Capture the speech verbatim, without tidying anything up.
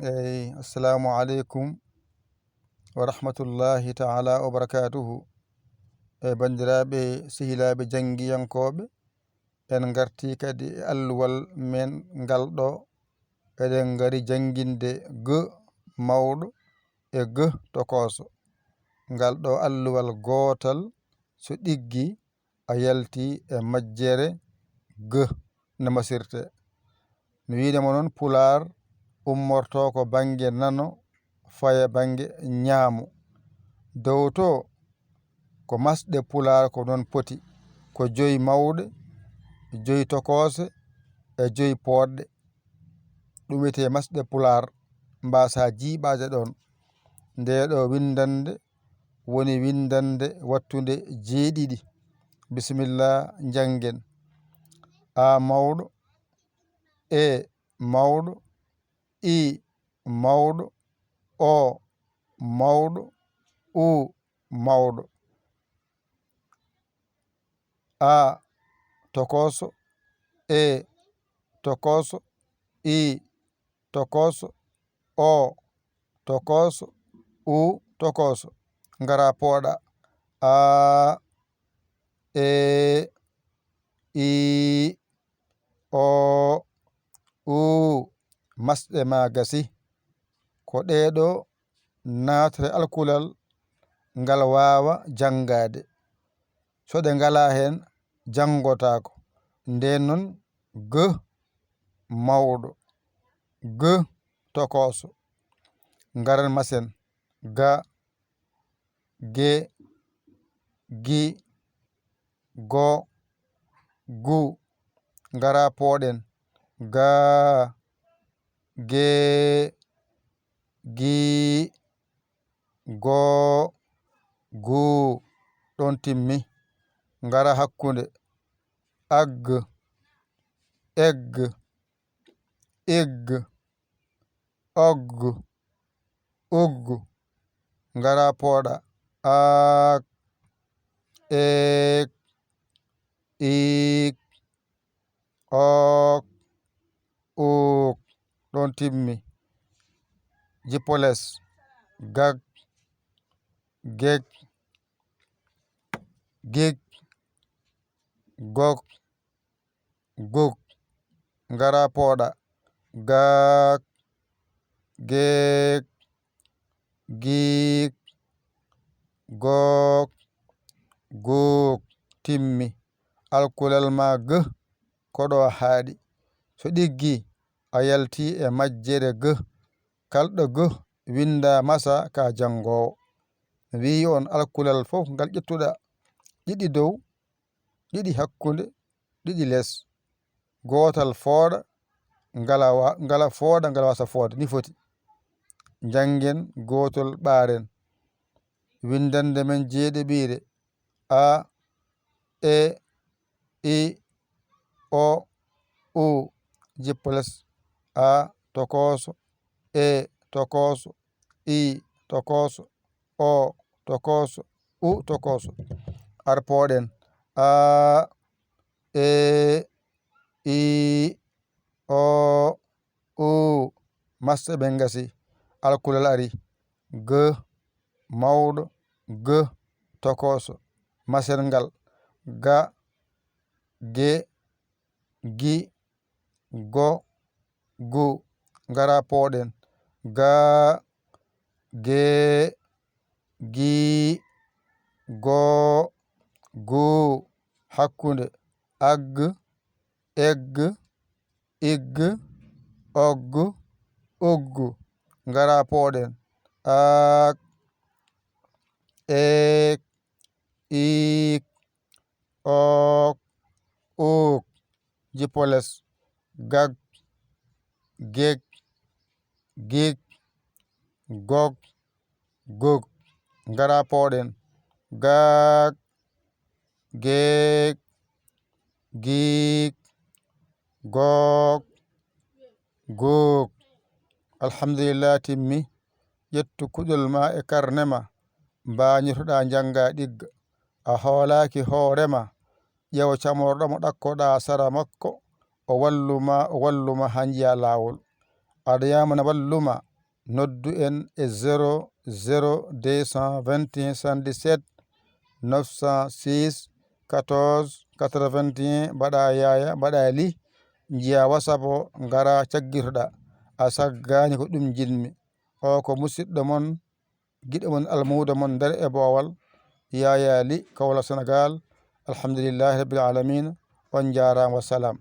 Eyi, assalamu aleykum wa rahmatullahi taala wa barakatuhu. E banndiraaɓe sehilaaɓe janngiyankooɓe, en ngartii kadi e alluwal men ngal ɗo. Eɗen ngari jannginde g mawɗo e g tokooso. Ngal ɗo alluwal gootal, so ɗiggi, a yalti e majjere g no masirte. No wiide mo noon, pulaar ummorto ko bannge nano, faya bannge ñaamo. Dow to ko masɗe pulaar ko noon poti, ko joyi mawɗe, joyi tokoose e joyi pooɗɗe. Ɗum wiyetee masɗe pulaar, mbaasa jiiɓaade ɗoon. Ndee ɗo winndannde woni winndannde wattunde jeeɗiɗi. Bisimilla, njanngen. A mawɗo, e mawɗo, i mawɗo, o mawɗo, u mawɗo. A tokooso, e tokooso, i tokooso, o tokooso, u tokooso. Ngara pooɗa. A, e, i, o, u. Masɗe ma gasi. Ko ɗee ɗo naatata alkulal ngal waawa janngaade. So ɗe ngalaa heen, janngotaako. Ndeen noon, g mawɗo, g tokooso. Ngaran masen. Ga, ge, gi, go, gu. Ngara pooɗen. Ga, ge, gi, go, gu. Ɗoon timmi. Ngara hakkunde. Ag, eg, ig, og, ug. Ngara pooɗa. Ak, ek, ik, ok, uk. Ɗoon timmi. Jippo les. Gag, geg, gig, gog, gug. Ngara pooɗa. Gak, gek, gik, gok, guk. Timmi. Alkulal ma g ko ɗo haaɗi. So ɗiggi, a yalti e majjere g. Kalɗo g winnda masa ka janngoowo. Mi wiyi on alkulal fof ngal ƴettuɗa, ɗiɗi dow, ɗiɗi hakkunde, ɗiɗi les. Gootal fooɗa, ngala wa-, ngala fooɗa, ngala wasa fooɗa. Ni foti. Njanngen gootol ɓaaren. Winndannde men jeeɗiɓiire. A, e, i, o, u. Jippo les. A, tokooso. E, tokooso. I, tokooso. O, tokooso. U, tokooso. Ar pooɗen. A, e, i, o, u. Masɗe ɓe ngasi. Alkulal ari. G, mawɗo. G, tokooso. Masengal. Ga, ge, gi, go, gu. Ngara pooɗen. Ga, ge, gi, go, gu. Hakkunde. Ag, eg, ig, og, ug. Ngara pooɗen. Ak, ek, ik, ok, uk. Jippo les. Gag, geg, gig, gog, gug. Ngara pooɗen. Gag, geg, gig, gog, gug. Alhamdulillah, timmi. Ƴettu kuɗol ma e karne ma, mbañotoɗaa njannga ɗigga. A hoolaaki hoore ma, ƴeew camorɗo mo ɗakkoɗaa sara makko, o wallu ma, o wallu ma haa njiyaa laawol. Aɗa yamana wallu ma, noddu en e zéro zéro deux cent vingt et un soixante-dix-sept neuf cent six quatorze quatre-vingt-un. Mbaɗa yaaya, mbaɗa li, njiya WhatsApp o, ngara caggitoɗa. A saggaani, ko ɗum njiɗmi. O ko musidɗo mon, giɗo mon, almuudo mon nder e boowal, Yaaya Li, Kawla, Senegal. Alhamdulillahi Rabbil Alamin. On njaaraama, wassalam.